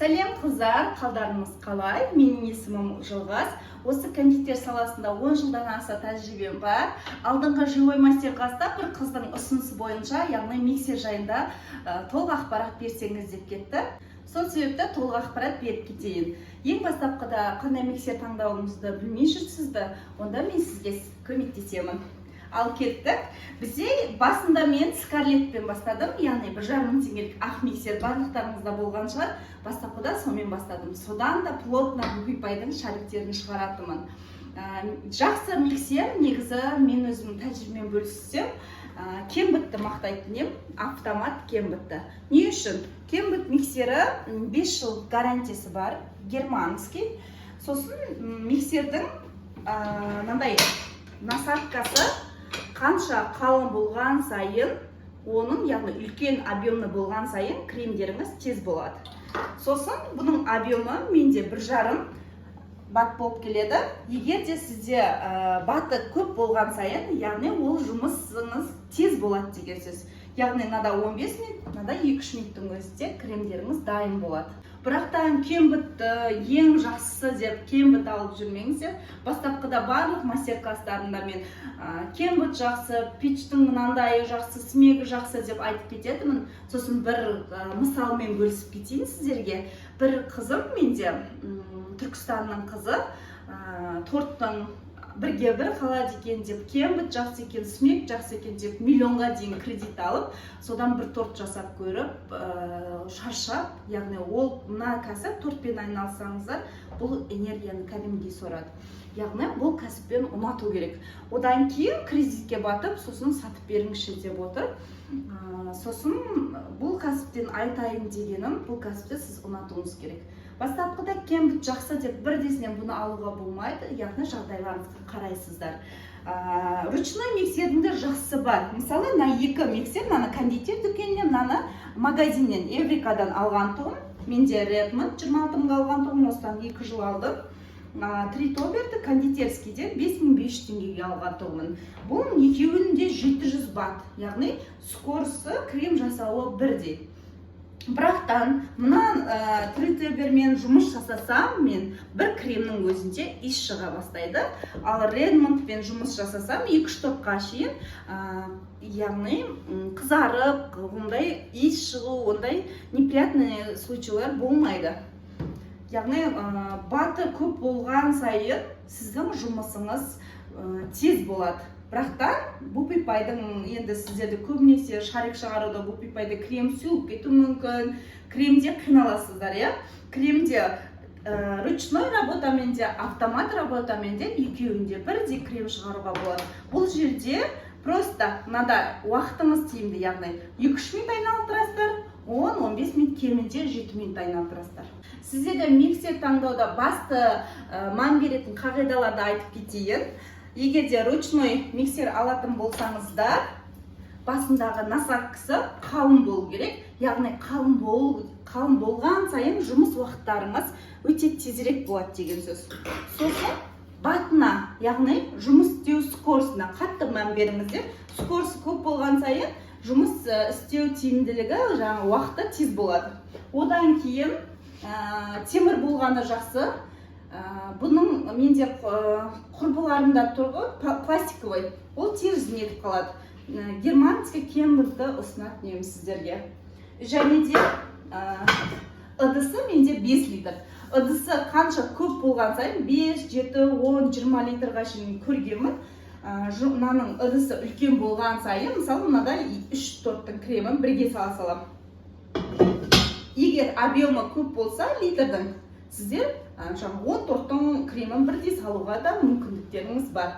Сәлем, қыздар! Қалдарыңыз қалай? Менің есімім Жалғас. Осы кондитер саласында 10 жылдан аса тәжірибем бар. Алдыңғы живой мастер класста бір қыздың ұсынысы бойынша, яғни миксер жайында толық ақпарат берсеңіз деп кетті. Сол себепті толық ақпарат беріп кетейін. Ең бастапқыда қандай миксер таңдауыңызды білмей жүрсіз бе? Онда мен сізге көмектесемін. Ал кеттік. Бізде басында мен Скарлетпен бастадым, яғни 1,5 мың теңгелік ақ миксер барлықтарыңызда болған шығар. Бастапқыда сонымен бастадым. Содан да плотно Бубипайдың шариктерін шығаратынмын. Жақсы миксер негізі, мен өзімнің тәжірибеммен бөліссем, Кенвудты мақтайтын едім, автомат Кенвудты. Не үшін? Кенвуд миксері 5 жыл гарантиясы бар, германский. Сосын миксердің мынандай насадкасы қанша қалың болған сайын, оның, яғни үлкен объемный болған сайын, кремдеріңіз тез болады. Сосын бұның объемы менде 1,5 бат болып келеді. Егер де сізде баты көп болған сайын, яғни ол жұмысыңыз тез болады деген сөз. Яғни мынада 15 минут, мынада 2-3 минуттың өзінде кремдеріңіз дайын болады. Бірақ та Кенвудты ең жақсысы деп Кенвуд алып жүрмеңіздер. Бастапқыда барлық мастер класстарында мен Кенвуд жақсы, Пичтің мынандайы жақсы, Смегі жақсы деп айтып кететінмін. Сосын бір мысалмен бөлісіп кетейін сіздерге. Бір қызым менде, Түркістанның қызы, торттың бірге бір қалады екен деп, Кенвуд жақсы екен, Смег жақсы екен деп, миллионға дейін кредит алып, содан бір торт жасап көріп, шаршап. Яғни ол мына кәсіп, тортпен айналыссаңыздар, бұл энергияны кәдімгідей сорады. Яғни бұл кәсіппен ұнату керек. Одан кейін кредитке батып, сосын сатып беріңізші деп отыр. Сосын бұл кәсіптен айтайын дегенім, бұл кәсіпті сіз ұнатуыңыз керек. Бастапқыда Кенвуд жақсы деп бірдесінен бұны алуға болмайды, яғни жағдайларыңызға қарайсыздар. Ручной миксердің де жақсысы бар. Мысалы, мына екі миксер, мынаны кондитер дүкенінен, мынаны магазиннен, Эврикадан алған тұғым. Менде Редмонд 26 мыңға алған тұғым, осыдан 2 жыл алдым. Тритоберді кондитерскийден 5500 теңгеге алған тұғымын. Бұл екеуінің де 700 бат, яғни скорості крем жасауы бірдей. Бірақтан мына Тритобермен жұмыс жасасам, мен бір кремнің өзінде иіс шыға бастайды. Ал Редмондпен жұмыс жасасам, екі үш топқа шейін, яғни қызарып, ондай иіс шығу, ондай неприятный случайлар болмайды. Яғни баты көп болған сайын сіздің жұмысыңыз тез болады. Бірақ та Бупипайдың, енді сіздерде көбінесе шарик шығаруда Бупипайда крем сұйылып кетуі мүмкін, кремде қиналасыздар, иә. Кремде ручной работамен де, автомат работамен де, екеуінде бірдей крем шығаруға болады. Бұл жерде просто мынада уақытыңыз тиімді, яғни 2-3 минут айналдырасыздар, 10-15 минут, кемінде 7 минут айналдырасыздар. Сіздерде миксер таңдауда басты мән беретін қағидаларды айтып кетейін. Егер де ручной миксер алатын болсаңыздар, басындағы насадкасы қалың болу керек. Яғни қалың болған сайын жұмыс уақыттарыңыз өте тезірек болады деген сөз. Сосын батына, яғни жұмыс істеу скоростына қатты мән беріңіздер. Скорості көп болған сайын жұмыс істеу тиімділігі, жаңағы уақыты тез болады. Одан кейін темір болғаны жақсы. Бұның менде құрбыларымда тұр ғой, пластиковый, ол тез нетіп қалады. Германский Кенвудты ұсынатын едім сіздерге. Және де ыдысы менде 5 литр. Ыдысы қанша көп болған сайын, 5, 7, 10, 20 литрға шейін көргенмін. Мынаның ыдысы үлкен болған сайын, мысалы, мынада үш торттың кремін бірге сала саламын. Егер объемы көп болса литрдің, сіздер жаңағы 10 торттың кремін бірдей салуға да мүмкіндіктеріңіз бар.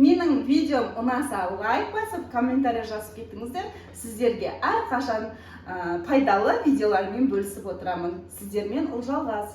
Менің видеом ұнаса, лайк басып, комментарий жазып кетіңіздер. Сіздерге әрқашан пайдалы видеолармен бөлісіп отырамын. Сіздермен Ұлжалғас.